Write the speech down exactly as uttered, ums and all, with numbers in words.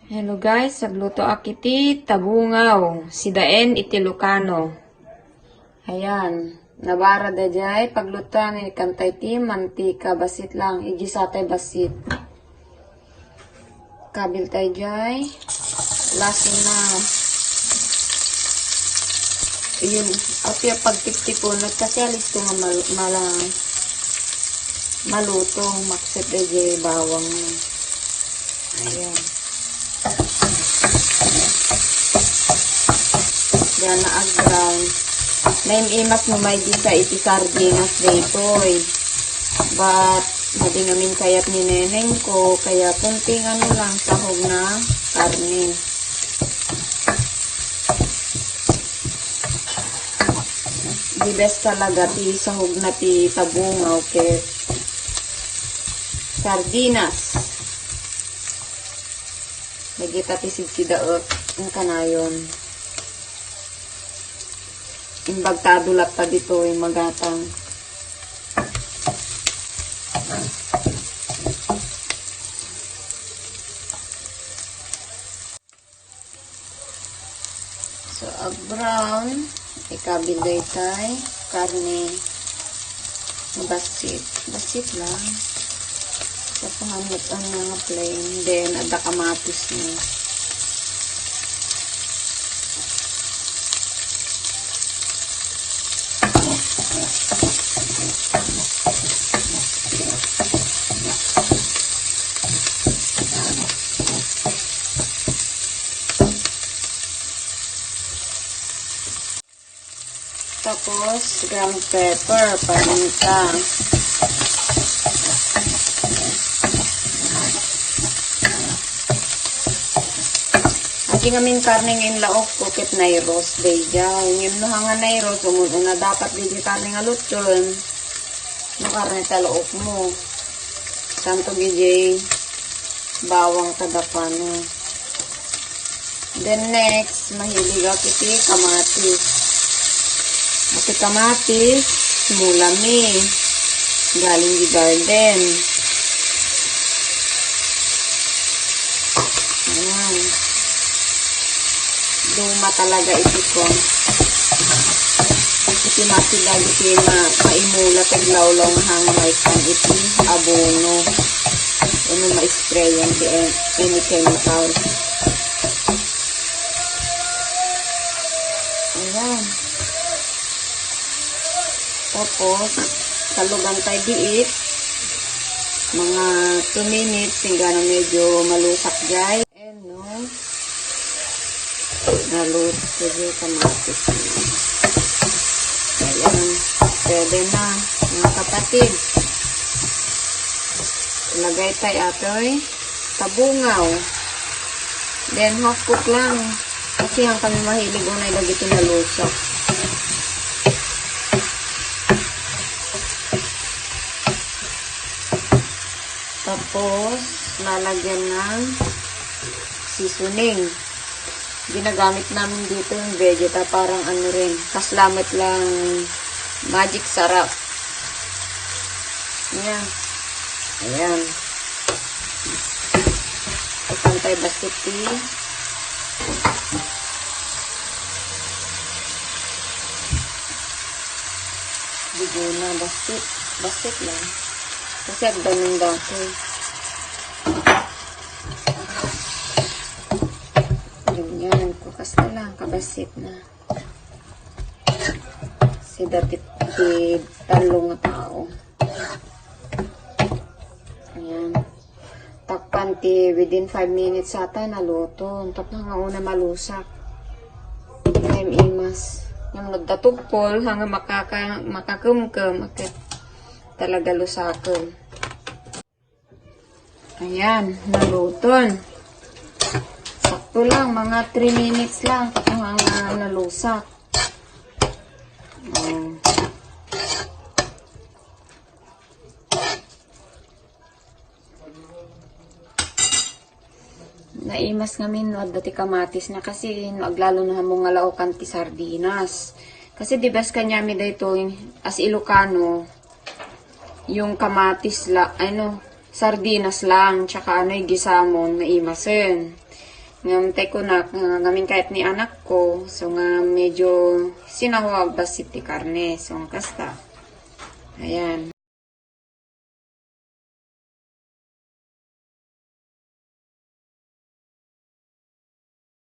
Hello guys, agluto ak iti tabungaw, sidaen iti Ilocano. Ayan, nabara daydiay, paglutoan, ikantay ti mantika, bassit lang, igisatay bassit. Kabil tayo jay. Last na. Ayun. At yung pagtiptipon, nagkasyalis ko nga mal mala maluto. Maksit na jay bawang na. Ayan. Diyan na aground. Naim-imas mo may bisa iti sardinas daytoy. But, madi ngamin kayat ni neneng ko, kaya kunting ano lang, sahog na karne. The best talaga, ti sahog na ti tabungaw, ket sardinas. Nagita ti sigsidaek, ang kanayon. Imbag ta adulat ta ditoy, magatang. So, ag brown, ikabil daytay karne. Bassit. Bassit lang. Tapos hanap ang mga plain. Then, adda kamatis niya. Tapos, ground pepper, paminta. Adi ngamin karne nga inlaok ko ket nai-roast daydiay. Ngem no haan nga nai-roast, umun-una dapat daydiay karne nga lutken. No karne ta laok mo. Tanto daydiay bawang kada pano. Then next, mahilig ako iti kamatis. Iti kamatis, mula mi. Galing di garden. Ayan. Duma talaga iti ko. Iti masida, iti ma-, maimula, taglawlaw nga hanga maikkan iti abono. Ano ma-sprayan ti an-, any chemical. Ayan. Tapos, salugan tayo diit. Mga two minutes, tinggana medyo malusak jay. Ayan, no? Naluto yung kamatis. Ayan. Pwede na, mga kapatid. Ilagay tayo atoy tabungaw. Then, half cook lang. Kasi ang kami mahilig unay dagiti nalusak. Tapos, lalagyan ng seasoning. Ginagamit namin dito yung Vegeta, parang ano rin, kaslamit lang, Magic Sarap. Ayan. Ayan. Pantay basket tea. Bigyan na, basket. Basket lang. Kasi agdanong dako. Ganyan. Kukas na lang. Kabasit na. Si dati, si talong nga tao. Ayan. Takpan ti within five minutes ata naluto. Tapno nga una malusak. Time imas. Ngem no adda tugpol, hanga makaka-, makakemkem, ket talaga lusaken. Ayan, naluton. Sakto lang, mga three minutes lang. Tapno nga nalusak. Oh. Naimas ngamin no adda ti kamatis na kasi no aglalo na mo nga laokan ti sardinas. Kasi di bas kanyami daytoy as Ilocano, yung kamatis la, ano, sardinas lang, tsaka ano, yung gisamon, naimasen. Ngem tay kunak nga ngamin kayat ni anak ko, so nga medyo sinawa agbassit ti karne. So nga kasta. Ayan.